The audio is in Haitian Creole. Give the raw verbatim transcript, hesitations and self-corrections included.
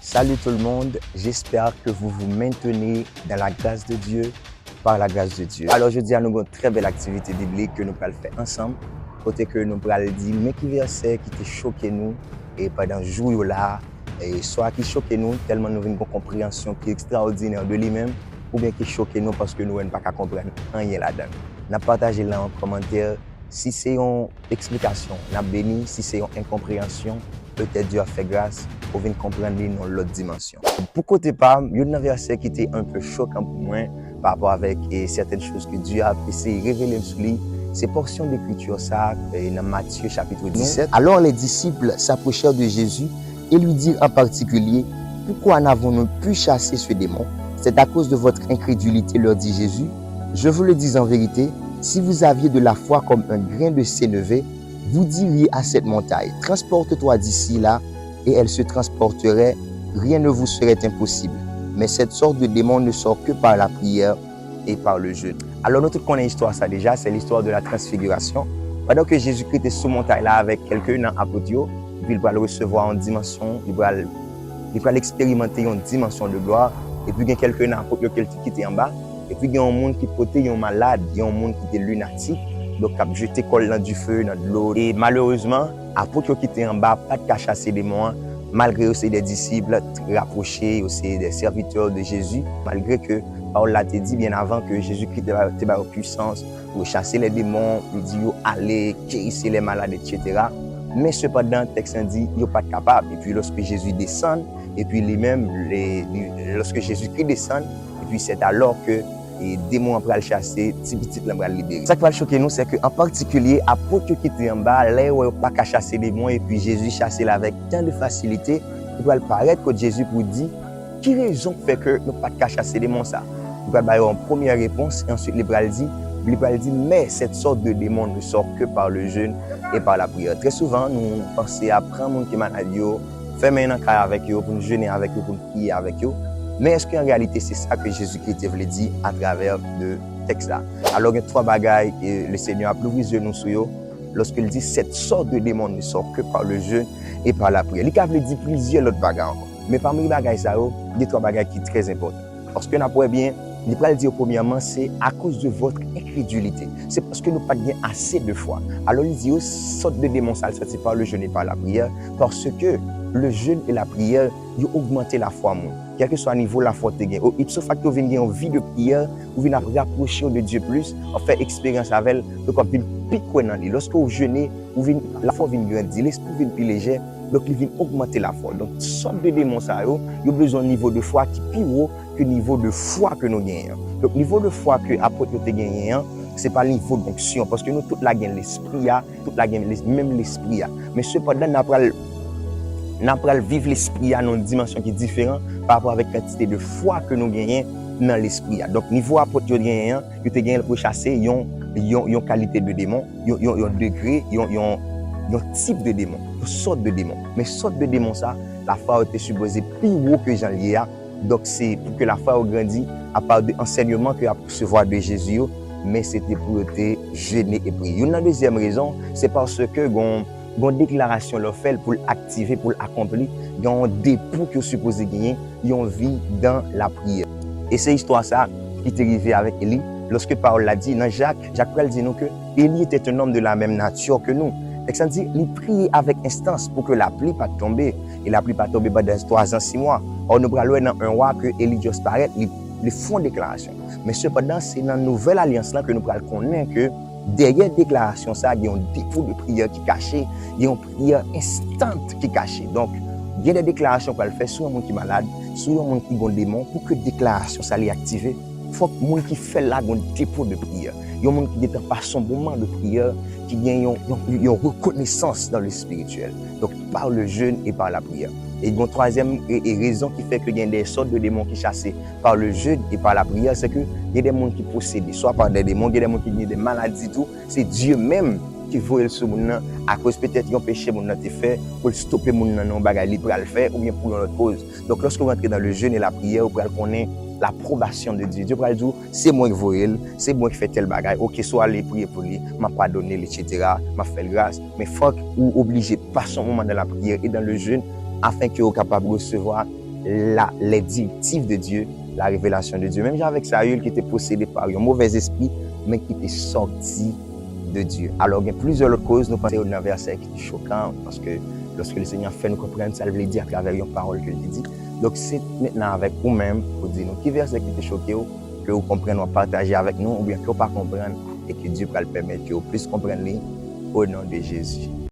Salut tout le monde, j'espère que vous vous maintenez dans la grâce de Dieu, par la grâce de Dieu. Alors, jodi a nou gen yon trè bèl aktivite biblik ke nou pral fè ansanm, kote ke nou pral di men ki vèsè ki te choke nou e pandan jou yo la, e swa ki choke nou tèlman nou vin gen yon konpreyansyon ki ekstraòdinè de li menm, oubyen ki choke nou paske nou wè n pa ka konprann anyen ladan l. N ap pataje l nan yon kòmantè. Si se yon eksplikasyon, n ap beni. Si se yon enkonpreyansyon, petèt Dye ap fè gras ou vin konprann li nan yon lòt dimansyon. Pou kote pa m, youn nan vèsè ki te un peu chokan pou mwen pa rapò avèk e sètèn choz ke Dye ap eseye revele m sou li, se pòsyon dekriti sa a, e nan Matye chapit disèt. Alors les disciples s'approchèrent de Jésus et lui dirent en particulier, pourquoi n'avons-nous pu chasser ce démon ? C'est à cause de votre incrédulité, leur dit Jésus. Je vous le dis en vérité, si vous aviez de la foi comme un grain de sénévé, vous diriez à cette montagne, transporte-toi d'ici là, et elle se transporterait, rien ne vous serait impossible. Mais cette sorte de démon ne sort que par la prière et par le jeûne. Alò, nou tout konnen istwa sa deja, c'est l'histoire de la transfiguration. Pandan ke Jezikri te sou montay la avèk kèlke nan apot yo, epi l pral resevwa yon dimansyon, li pral, li pral eksperimante yon dimansyon de glwa, epi gen kèlke nan apot yo ke l te kite anba, epi gen yon moun ki pote yon malad, gen yon moun ki te linatik, donk k ap jete kò l nan dife, nan dlo. E malerezman, apot yo ki te anba pa t ka chase demon an, malgre yo se de disip rapwoche, yo se de sèvitè de Jezi, malgre ke pawòl la te di byen avan ke Jezikri te ba, te ba yo pwisans pou yo chase lè demon, li di yo ale, gerissez les malades, et cetera. Men sepandan, tèks lan di yo pa t kapab. Epi lòske Jezi desann, epi li menm, li, li, lòske Jezikri desann, epi c'est alors que e demon an pral chase, ti pitit lan pral libere. Sa k pral choke nou, se ke an patikilye, apot yo ki te anba, lè yo wè yo pa ka chase demon, epi Jezi chase l avèk tan de fasilite, yo pral parèt kot Jezi pou di, ki rezon k fè ke nou pa t ka chase demon sa? Li pral ba yo yon premyè repons, e answit li pral di, li pral di, mais cette sorte de démon ne sort que par le jeûne et par la prière. Trè souvan, nou panse a pran moun ki malad yo, fèmen nan kay avèk yo, pou n jene avèk yo, pou n priye avèk yo. Men èske an reyalite se sa ke Jezikri te vle di atravè de tèks la? Alò, gen twa bagay ke le Senyè ap louvri zye nou sou yo lòske l di, cette sorte de démon ne sort que par le jeûne et par la prière. Li ka vle di plizyè lòt bagay ankò. Men pami bagay sa yo, gen twa bagay ki trè enpòtan. Paske n ap wè byen, li pral di yo premyèman, se à cause de votre incrédulité. Se paske nou pa t gen ase de fwa. Alò, li di yo, sorte de démon sa, l sòti par le jeûne et par la prière, parce que le jeûne et la prière, yo ogmante lafwa moun. Kèlkeswa nivo lafwa w te gen, o ipso facto, w vin gen yon vi de priyè, ou vin ap rapwoche w de Dye plis, w ap fè eksperyans avè l, donk w ap vin pi kwè nan li. Lòske w jene, ou vin, lafwa w vin grandi, lespri w vin pi lejè, donk li vin ogmante lafwa w. Donk, sòt de demon sa yo, yo bezwen yon nivo de fwa ki pi wo ke nivo de fwa ke nou genyen an. Donk, nivo de fwa ke apot yo te genyen an, se pa nivo donksyon, paske nou tout la gen Lespri a, tout la gen les, menm Lespri a. Men sepandan, n a pral, n a pral viv Lespri a nan yon dimansyon ki diferan pa rapò avèk kantite de fwa ke nou genyen nan Lespri a. Donk, nivo apot yo genyen an, yo te genyen l pou chase yon, yon, yon kalite de demon, yon, yon, yon degre, yon, yon, yon tip de demon, yon sòt de demon. Men sòt de demon sa, lafwa yo te sipoze pi wo ke jan l ye a. Donk, se pou ke lafwa yo grandi apa de ansèyman ke y ap resevwa de Jezi yo, men se te pou yo te jene e priye. Youn nan dezyèm rezon, se paske gon, gon deklarasyon lè w fè l pou l aktive, pou l akonpli, gen yon depo ke w sipoze genyen, yon vi dan lapriyè. E se istwa sa ki te rive avèk Eli, lòske pawòl la di nan Jak, Jak pral di nou ke Eli était un homme de la même nature que nous. Tèks la di, li priye avèk enstans pou ke lapli pa t tonbe, e lapli pa tonbe pandan twa zan, sis mwa. Ò, nou pral wè nan en Wa ke Eli just parèt, li, li fè yon deklarasyon. Men sepandan, se nan nouvèl alyans lan ke nou pral konnen ke dèyè deklarasyon sa a, gen yon depo de priyè ki kache, gen yon priyè enstan ki kache. Donk, gen de deklarasyon pral fè sou yon moun ki malad, sou yon moun ki gon demon, pou ke deklarasyon sa li aktive, fòk moun ki fè l la gon depo de priyè. Yon moun ki gentan pase yon moman de priyè, ki gen yon, yon, yon rekonesans dans le spirituel. Donk, par le jeûne et par la prière. E gon twazyèm e, e rezon ki fè ke gen de sòt de demon ki chase par le jeûne et par la prière, se ke gen de moun ki posede, swa pa de demon, gen de moun ki gen de maladi tou, se Dye menm ki voye l sou moun nan, akoz petèt yon peche moun nan te fè, pou l stope moun nan nan yon bagay li pral fè, oubyen pou yon lòt koz. Donk, lòske w rantre dans le jeûne et la prière, ou pral konnen l'aprobasyon de Dye. Dye pral di w, se mwen ki voye l, se mwen ki fè tèl bagay. Oke, si w ale priye pou li, m ap padone l, et cetera, m ap fè l gras. Men fòk ou oblije pase yon moman dans la prière et dans le jeûne, afin ke w kapab resevwa la, les directives de Dieu, la révélation de Dieu. Menm jan avèk Sayil ki te posede pa yon movèz espri, men ki te sòti de Dieu. Alò, gen plizyè lòt koz nou panse yo nan vèsè ki te chokan, paske lòske le Senyè fè nou konprann sa l vle di atravè yon pawòl ke l te di. Donk, se mentnan avèk ou menm pou di nou ki vèsè ki te choke w, ke ou konprann, w ap pataje avèk nou, oubyen ke w pa konprann, e ke Dye pral pèmèt ke w plis konprann li, o non de Jezi.